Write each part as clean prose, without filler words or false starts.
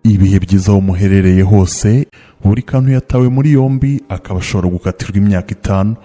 Ibihe byiza aho muherereye hose. Buri kantu yatawe muri yombi, akaba ashobora gukatirwa imyaka 5.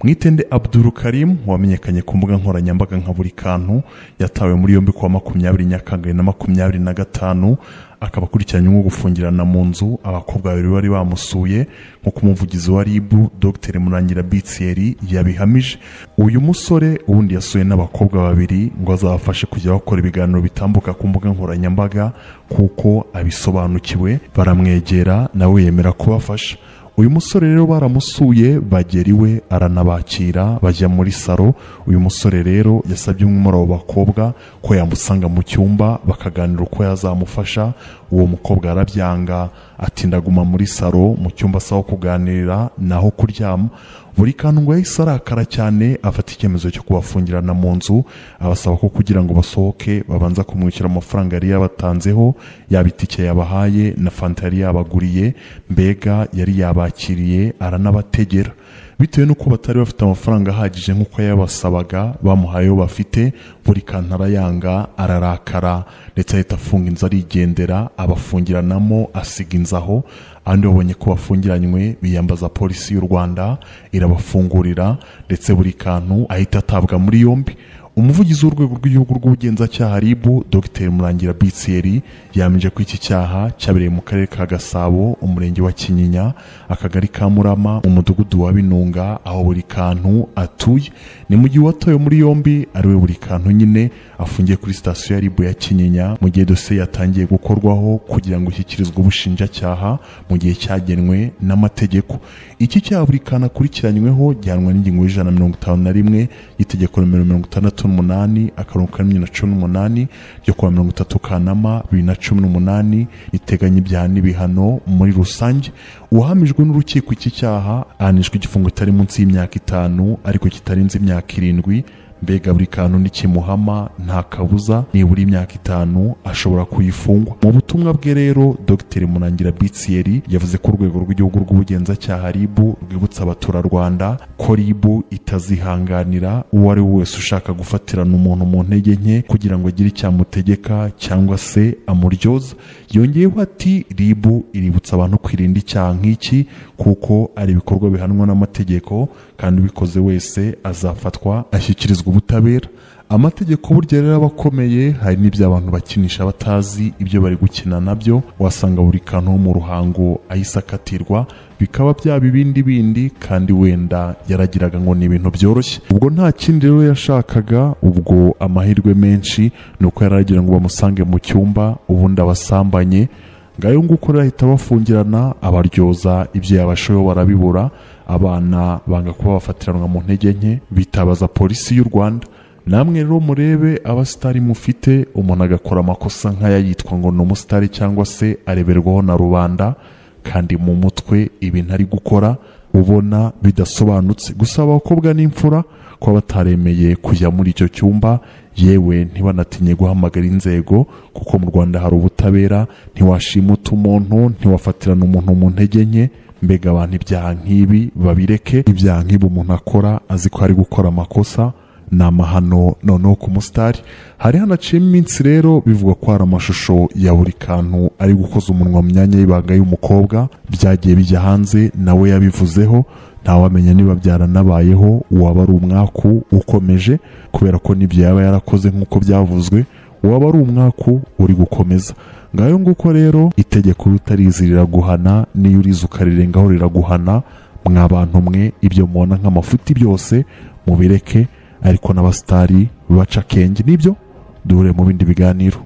Mwitende Abdul Karim, wamenyekanye ku mbuga nkoranyambaga nka Buri Kantu, yatawe muri yombi kuwa 20 Nyakanga 2025, akaba akurikiranyweho gufungirana mu nzu abakobwa babiri bari bamusuye, nk'uko umuvugizi wa RIB, Dr Murangira B Thierry, yabihamije. Uyu musore ubundi yasuye n'abakobwa babiri ngo azabafashe kujya bakora ibiganiro bitambuka ku mbuga nkoranyambaga kuko abisobanukiwe. Baramwegera, nawe yemera kubafasha. Uyu musore rero baramusuye, bagera iwe aranabakira, bajya muri salo. Uyu musore rero yasabye umwe muri abo bakobwa ko yamusanga mu cyumba bakaganira uko yazamufasha. Uwo mukobwa arabyanga, ati: "Ndaguma muri salo, mu cyumba asaho kuganirira naho kuryama." Buri Kantu ngo yahise arakara cyane, afata icyemezo cyo kubafungirana mu nzu, abasaba ko kugira ngo basohoke babanza kumwishyura amafaranga yari yabatanzeho, yaba itike yabahaye na fanta yari yabaguriye. Mbega yari yabakiriye, aranabategera. Bitewe n'uko batari bafite amafaranga ahagije nk'uko yabasabaga, bamuhaye ayo bafite. Buri Kantu arayanga, ararakara, ndetse ahita afunga inzu arigendera, abafungiranamo, asiga inzu aho. Abandi babonye ko bafungiranywe, biyambaza Polisi y'u Rwanda, irabafungurira, ndetse Buri Kantu ahita atabwa muri yombi. Umuvugizi w'Urwego rw'Igihugu rw'Ubugenzacyaha, RIB, Dr Murangira B Thierry, yahamije ko iki cyaha cyabereye mu Karere ka Gasabo, Umurenge wa Kinyinya, Akagari ka Murama, mu Mudugudu wa Binunga, aho Buri Kantu atuye. Ni mu gihe uwatawe muri yombi, ariwe Buri Kantu nyine, afungiye kuri sitasiyo ya RIB ya Kinyinya, mu gihe dosiye yatangiye gukorwaho kugira ngo ishyikirizwe ubushinjacyaha mu gihe cyagenwe n'amategeko. Iki cyaha Buri Kantu akurikiranyweho gihanwa n'ingingo ya 151 y'itegeko nomero 68/2018 ryo kuwa 30 Kanama 2018, riteganya ibyaha n'ibihano muri rusange. Uwahamijwe n'urukiko iki cyaha ahanishwa igifungo kitari munsi y'imyaka 5 ariko kitarenze imyaka 7. Mbega Buri Kantu nikimuhama, nta kabuza nibura imyaka 5 ashobora kuyifungwa. Mu butumwa bwe rero, Dr Murangira B Thierry yavuze ko Urwego rw'Igihugu rw'Ubugenzacyaha, RIB, rwibutsa abaturarwanda ko RIB itazihanganira uwo ari we wese ushaka gufatirana umuntu mu ntege nke kugira ngo agire icyamutegeka cyangwa se amuryoza. Yongeyeho ati: "RIB iributsa abantu kwirinda icyaha nk'iki kuko ari ibikorwa bihanwa n'amategeko, kandi ubikoze wese azafatwa ashyikirizwa ubutabera." Amategeko burya rero aba akomeye, hari n'ibyo abantu bakinisha batazi ibyo bari gukina nabyo. Wasanga Buri Kantu wo mu Ruhango ahise akatirwa, bikaba byaba ibindi bindi, kandi wenda yaragiraga ngo ni ibintu byoroshye. Ubwo nta kindi rero yashakaga, ubwo amahirwe menshi ni uko yaragira ngo bamusange mu cyumba ubundi abasambanye. Ngayo nguko rero, ahita abafungirana, abaryoza ibyo yabashoyeho barabibura. Abana banga kuba bafatiranwa mu ntege nke, bitabaza Polisi y'u Rwanda. Namwe rero murebe abasitari mufite, umuntu agakora amakosa nk'aya yitwa ngo ni umusitari cyangwa se areberwaho na rubanda, kandi mu mutwe ibintu ari gukora ubona bidasobanutse. Gusa abakobwa n'imfura kuba bataremeye kujya muri icyo cyumba, yewe ntibanatinye guhamagara inzego, kuko mu Rwanda hari ubutabera. Ntiwashimuta umuntu, ntiwafatirana umuntu mu ntege nke. Mbega abantu ibyaha nk'ibi babireke. Ibyaha nk'ibi umuntu akora azi ko ari gukora amakosa ni amahano, noneho ku musitari. Hari hanaciyemo iminsi rero bivugwa ko hari amashusho ya Buri Kantu ari gukoza umunwa mu myanya y'ibanga y'umukobwa, byagiye bijya hanze, nawe yabivuzeho. Ntawamenya niba byaranabayeho, waba ari umwaku ukomeje, kubera ko n'ibyo yaba yarakoze nk'uko byavuzwe, waba ari umwaku uri gukomeza. Ngayo nguko rero, itegeko utarizi riraguhana, n'iyo urize ukarirengaho riraguhana. Mwa bantu mwe, ibyo mubona nk'amafuti byose mubireke, ariko n'abasitari baca akenge. Nibyo, duhure mu bindi biganiro.